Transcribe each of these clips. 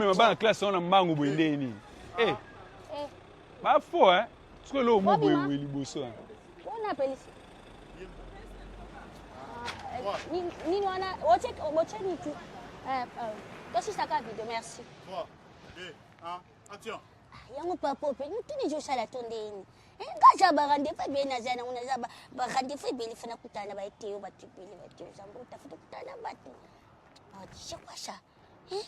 Mema bana classe wana mbangu boye nde nini? Eh. eh. Ba faux hein. Sikoyo eloko mo boye boye liboso. Wana pelisi. Nini wana otie botie nini tu. Eh, tosisaka video merci. 3 2 1 action. Yango papa ope nini ezosala to ndeni? Nga aza ba rendez-vous ebele naza nango naza ba rendez-vous ebele fana kutana na baeteyo bato ebele bato zambuta fana kutana na bato. Ah, c'est quoi ça? Hein?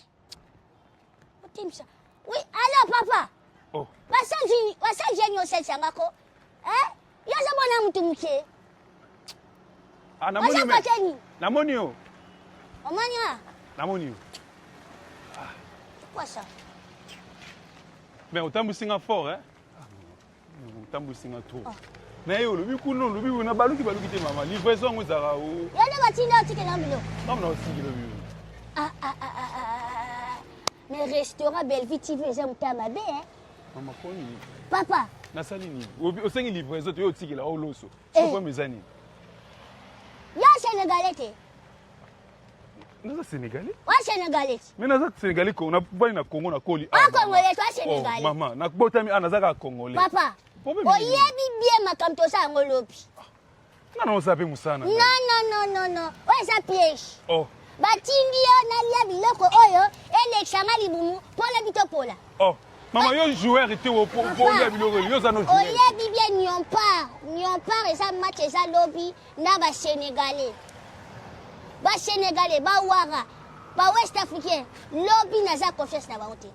Otimisa. Oui, allo papa. Oh. Basanji, basanji yenye osalisa nga ko. Hein? Yo oza mwana mutu muke. Ah, namoni Oza yo. kote nini? Namoni yo. Omoni nga? Namoni yo. C'est quoi ça? Mais otambwisi nga fort, hein? Otambwisi nga trop. Ah. Na ye olobi kuna olobi kuna baluki baluki te mama livraison yango ezalaka o. Yo nde batinda otikela biloko. Ntango na otikela biloko. Ah ah ah ah ah. Mais restaurant Bellevue TV eza motema mabe hein. Mama po nini? Papa. Nasali nini? Osengi livraison te yo otikela o loso. Eh. Problème eza nini? Yo Sénégalais te. Naza Sénégalais. Wa Sénégalais. Mais naza Sénégalais ko na bani na Congo na koli. Ah Congolais toi Sénégalais. Oh, maman, na botami ah naza ka Congolais. Papa. Oyebi bien makambo tosala yango lobi. Nga na oza pe musana. Non non non non non. Oyo eza piège. Oh. Batindi yo nalia biloko oyo elekisa nga libumu mpo lobi topola. Oh. Mama yo joueur te olia biloko yo oza no joueur. Oyebi bien Nyompar. Nyompar eza match eza lobi na ba Senegalais. Ba Senegalais, ba Wara, ba West Africain, lobi naza confiance na bango te.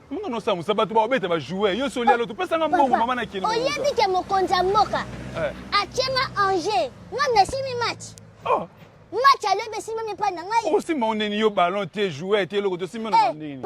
Munga no samusa bato ba beta ba joueur yo solia loto pesa nga mbongo mama na kende. Oyebi ke mokonzi ya mboka eh. atie nga Angers, nga nasimi match. Oh. Match alobi esimami epai na ngai. Osimba oneni yo ballon te joueur te eloko te osimba na eh, ndenge.